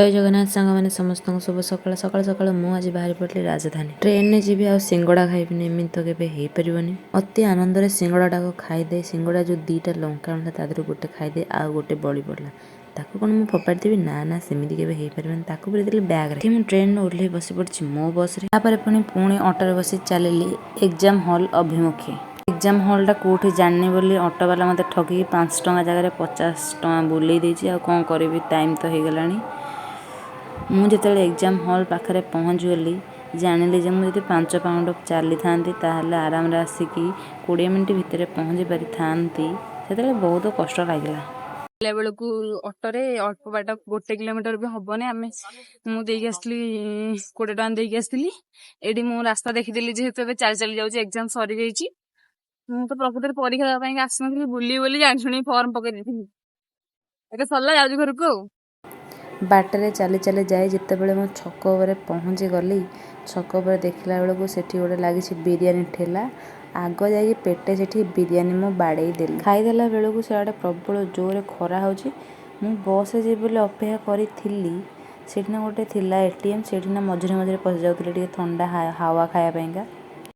ଜୟ ଜଗନ୍ନାଥ ସାଙ୍ଗମାନେ, ସମସ୍ତଙ୍କୁ ଶୁଭ ସକାଳ। ସକାଳୁ ସକାଳୁ ମୁଁ ଆଜି ବାହାରି ପଡ଼ିଲି ରାଜଧାନୀ। ଟ୍ରେନରେ ଯିବି ଆଉ ସିଙ୍ଗଡ଼ା ଖାଇବିନି, ଏମିତି ତ କେବେ ହେଇପାରିବନି। ଅତି ଆନନ୍ଦରେ ସିଙ୍ଗଡ଼ାଟାକୁ ଖାଇଦେଇ, ସିଙ୍ଗଡ଼ା ଯେଉଁ ଦୁଇଟା ଲଙ୍କା ମିଳିଲା ତା ଦେହରୁ ଗୋଟେ ଖାଇଦେଇ ଆଉ ଗୋଟେ ବଳି ପଡ଼ିଲା। ତାକୁ କ'ଣ ମୁଁ ଫୋପାଡ଼ି ଦେବି? ନା ନା, ସେମିତି କେବେ ହେଇପାରିବନି। ତାକୁ ପୁରେଇଦେଲି ବ୍ୟାଗରେ। ଏଠି ମୁଁ ଟ୍ରେନରେ ଓହ୍ଲେଇ ବସି ପଡ଼ିଛି ମୋ ବସ୍ରେ। ତାପରେ ପୁଣି ପୁଣି ଅଟୋରେ ବସି ଚାଲିଲି ଏକ୍ଜାମ୍ ହଲ୍ ଅଭିମୁଖେ। ଏକ୍ଜାମ୍ ହଲ୍ଟା କେଉଁଠି ଜାଣିନି ବୋଲି ଅଟୋବାଲା ମୋତେ ଠକିକି 5 ଟଙ୍କା ଜାଗାରେ 50 ଟଙ୍କା ବୁଲେଇ ଦେଇଛି। ଆଉ କ'ଣ କରିବି, ଟାଇମ୍ ତ ହେଇଗଲାଣି। ମୁଁ ଯେତେବେଳେ ଏକ୍ଜାମ୍ ହଲ୍ ପାଖରେ ପହଞ୍ଚିଗଲି, ଜାଣିଲି ଯେ ମୁଁ ଯଦି 5 ପାହୁଣ୍ଡ ଚାଲିଥାନ୍ତି, ତାହେଲେ ଆରାମରେ ଆସିକି 20 ମିନିଟ୍ ଭିତରେ ପହଞ୍ଚି ପାରିଥାନ୍ତି। ସେତେବେଳେ ବହୁତ କଷ୍ଟ ଲାଗିଲା। ଆସିଲା ବେଳକୁ ଅଟୋରେ ଅଳ୍ପ ବାଟ, 1 କିଲୋମିଟର ବି ହବନି, ଆମେ ମୁଁ ଦେଇକି ଆସିଲି, 20 ଟଙ୍କା ଦେଇକି ଆସିଲି। ଏଇଠି ମୁଁ ରାସ୍ତା ଦେଖିଦେଲି, ଯେହେତୁ ଏବେ ଚାଲି ଚାଲି ଯାଉଛି। ଏକ୍ଜାମ ସରିଯାଇଛି। ମୁଁ ତ ପ୍ରକୃତରେ ପରୀକ୍ଷା ଦେବା ପାଇଁ ଆସିନଥିଲି, ବୁଲି ବୋଲି ଜାଣି ଶୁଣି ଫର୍ମ ପକେଇ ଦେଇଥିଲି। ଏବେ ସରିଲା, ଯାଉଛି ଘରକୁ ଆଉ। ବାଟରେ ଚାଲି ଚାଲି ଯାଇ ଯେତେବେଳେ ମୁଁ ଛକ ଉପରେ ପହଞ୍ଚି ଗଲି, ଛକ ଉପରେ ଦେଖିଲା ବେଳକୁ ସେଠି ଗୋଟେ ଲାଗିଛି ବିରିୟାନୀ ଠେଲା। ଆଗ ଯାଇକି ପେଟେ ସେଠି ବିରିୟାନୀ ମୁଁ ବାଡ଼େଇ ଦେଲି। ଖାଇଦେଲା ବେଳକୁ ସିଆଡ଼େ ପ୍ରବଳ ଜୋରରେ ଖରା ହେଉଛି। ମୁଁ ବସ୍ରେ ଯିବି ବୋଲି ଅପେକ୍ଷା କରିଥିଲି। ସେଠି ନା ଗୋଟେ ଥିଲା ଏଟିଏମ୍, ସେଇଠି ନା ମଝିରେ ମଝିରେ ପଶି ଯାଉଥିଲି ଟିକେ ଥଣ୍ଡା ହାୱା ଖାଇବା ପାଇଁକା।